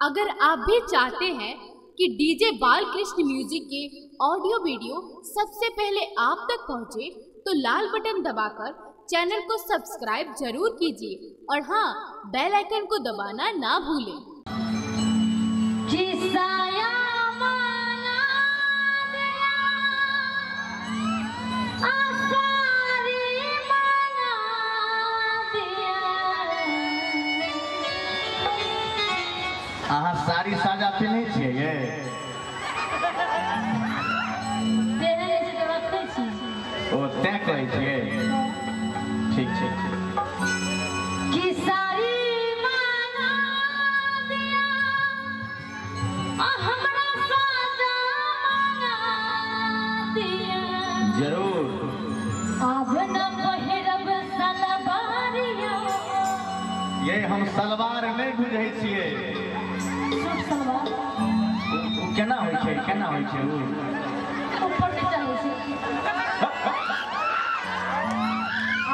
अगर आप भी चाहते हैं कि डीजे बालकृष्ण म्यूजिक के ऑडियो वीडियो सबसे पहले आप तक पहुंचे, तो लाल बटन दबाकर चैनल को सब्सक्राइब जरूर कीजिए और हाँ, बेल आइकन को दबाना ना भूलें। अहाँ साड़ी साजा पिन्है छियै ये? ओ तैं कहै छियै, ठीक छै। कि साड़ी मंगा दिया हमरा साजा मंगा दिया। जरूर। अब न पहिरब सलवारिया। ये हम सलवार नहीं बुझै छियै। सलवार केना होइ छै, केना होइ छै? ओ ऊपर नीचा होइ छै।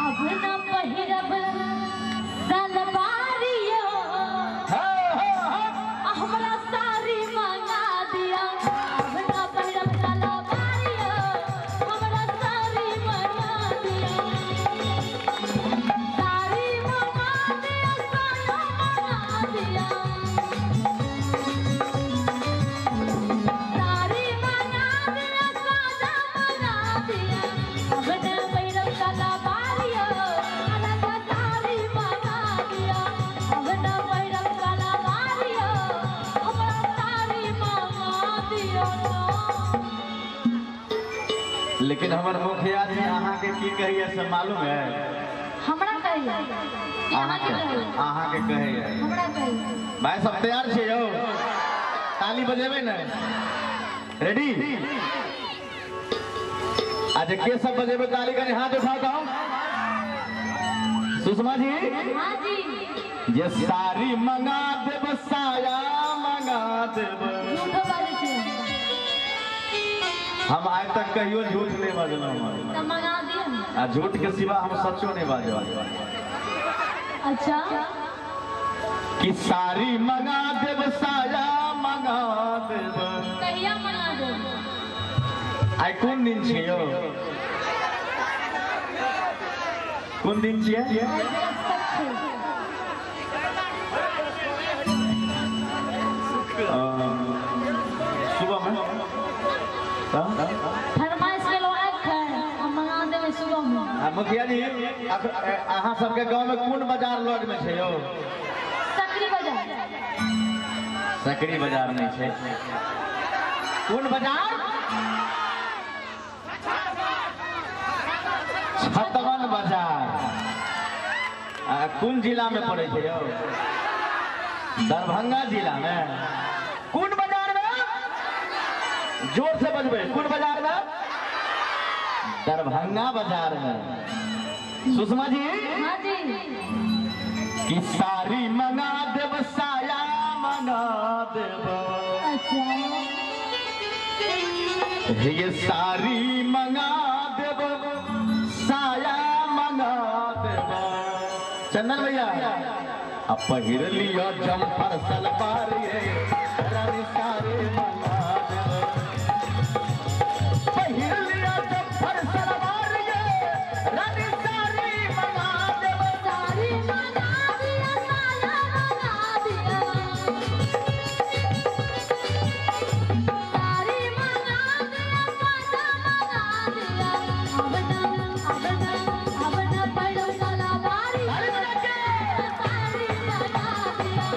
अब न पहिरब सलवारिया हमरा साड़ी मंगा दिया। अब न पहिरब सलवारिया हमरा साड़ी मंगा दिया। साड़ी मंगा दिया, साया मंगा दिया। साड़ी मंगा दिया, साजा मंगा दिया। अब न पहिरब सलवारिया हमरा साड़ी मंगा दिया। अब न पहिरब सलवारिया हमरा साड़ी मंगा दिया। लेकिन हमर मुखिया जी अहाँ के की कहिए से मालूम है? हमरा कहिए, अहाँ के कहिए, हमरा कहिए। भाई सब तैयार छियै यौ? ताली बजेबै ने? रेडी? अच्छा के सब बजेबै ताली? कनि हाथ उठाओ तो। सुषमा जी। हाँ जी। जे साड़ी मंगा देब, साया मंगा देब। झूठो बाजै छै। हम आइ तक कहियो झूठ नहीं बाजलहुँ। तब मंगा दिया। आ झूठ के सिवा हम सचो नहीं बाजल। अच्छा। कि साड़ी मंगा देब, साया मंगा देब। कहिया मंगा देब? आइ कोन दिन छियै यौ? कोन दिन छियै? सुबह में फरमाइश केलहुँ एखन, हम मंगा देबै सुबह में। आ मुखिया जी, अहाँ सबके गाँव में कोन बाजार लग में छै यौ? सकरी बाजार। सकरी बाजार नहीं छै। कोन बाजार? छतवन बाजार। आ कोन जिला में पड़ै छै यौ? दरभंगा जिला में। कोन बाजार में? जोर से बजबै, कोन बाजार में? दरभंगा बाजार में। सुषमा जी। हाँ जी। कि साड़ी मंगा देब, साया मंगा देब। अच्छा। ये साड़ी मंगा देब, साया मंगा देब। चंदन भैया अब पहिर लियो जम्पर सलवार ये, रानी साड़ी मंगा देब। पहिर लियो जम्पर सलवार ये, रानी साड़ी मंगा देब। साड़ी मंगा दिया, साया मंगा दिया। साड़ी मंगा दिया, साया मंगा दिया। अब न अब न अब न पहिरब सलवारिया साड़ी मंगा दिया।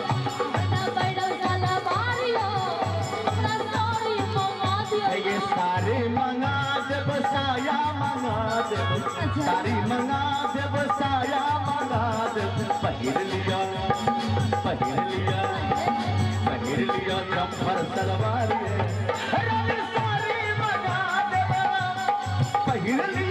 अब न पहिरब सलवारिया हमरा साड़ी मंगा दिया। ये साड़ी मंगा देब, साया मंगा देब। साड़ी मंगा देब, साया मंगा देब। पहिर लिया, पहिर लिया, पहिर लिया जम्पर सलवार ये, रानी साड़ी मंगा देब। पहिर लिया।